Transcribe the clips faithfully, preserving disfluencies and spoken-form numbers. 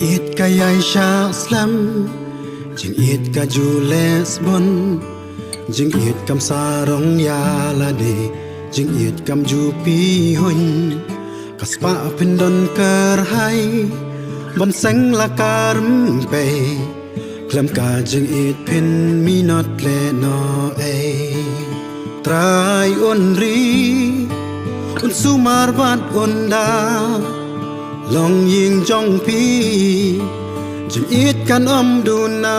Jingit ka ïai shah slem, jingit ka ju leh sbun, jingit kam sarong ïa lade, jingit kam ju pihuiñ. Ka spah phin don kyrhai ban seng la ka rympei, khlem ka jingit phin minot lehnohei. Trai un ri, un sumar bad un da, long ïing jong phi, jingit kan ym duna.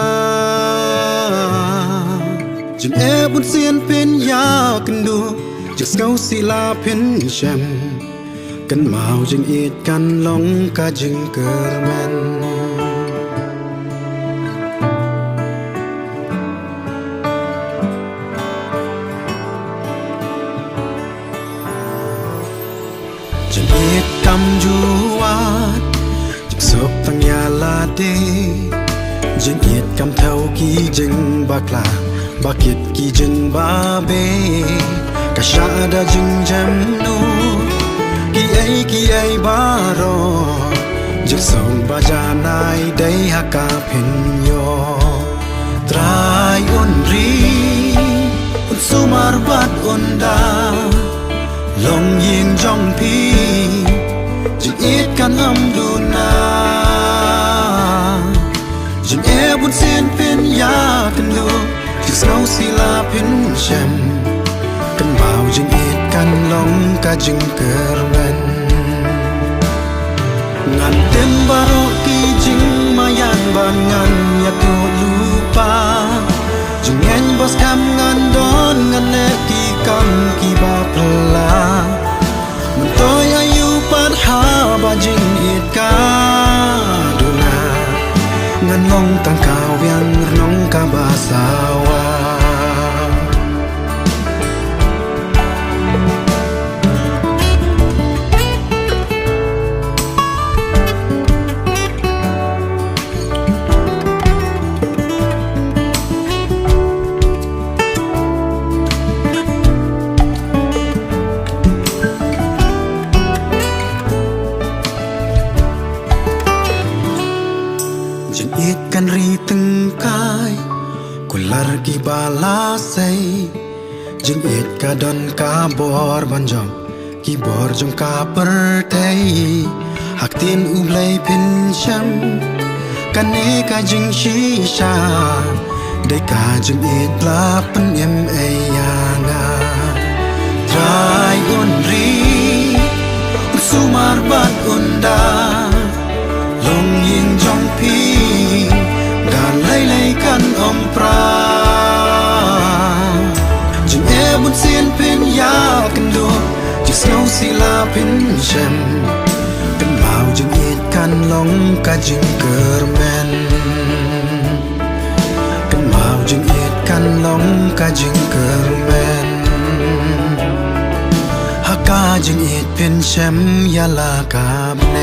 Jingeh bunsien phin ïakynduh, jingsngewsih la phin shem, kynmaw jingit kan long ka jingkyrmen. Jingit kam ju wad, jingsuk tang ïa lade, jingit kam thew ki jingbakla, ba kit ki jingbabe. Ka shah da jingjemnud, kiei kiei baroh, jingsuk ba janai dei ha ka phin ïoh. Trai un ri, un sumar bad un da, long ïing jong phi, jingit kan ym duna. Jingeh bunsien phin ïakynduh, jingsngewsih la phin shem, kynmaw jingit kan long ka jingkyrmen. Ngan tim baroh ki jingmaïan ban ngan ïathuh lypa, jingngeit ba skhem ngan don, ngan leh ki kam kiba phylla. Myntoi aïu pat haba jingit ka duna, ngan long tang ka wiang rnong kaba sawa. Jingit kan ri tyngkai, kular kiba la sei. Jingit ka don ka bor ban jop ki bor jong ka pyrthei. Ha ktien U Blei phin shem, kane ka jingshisha, dei ka jingit la pynim ei ïa nga. Trai un ri, un sumar bad un da, long ïing jong phi, da lei lei kan ym pra. Jingeh bunsien phin ïakynduh, jingsngewsih la phin shem, kynmaw jingit kan long ka jingkyrmen. Kynmaw jingit kan long ka jingkyrmen. Ha ka jingit phin shem ïa la ka bneng.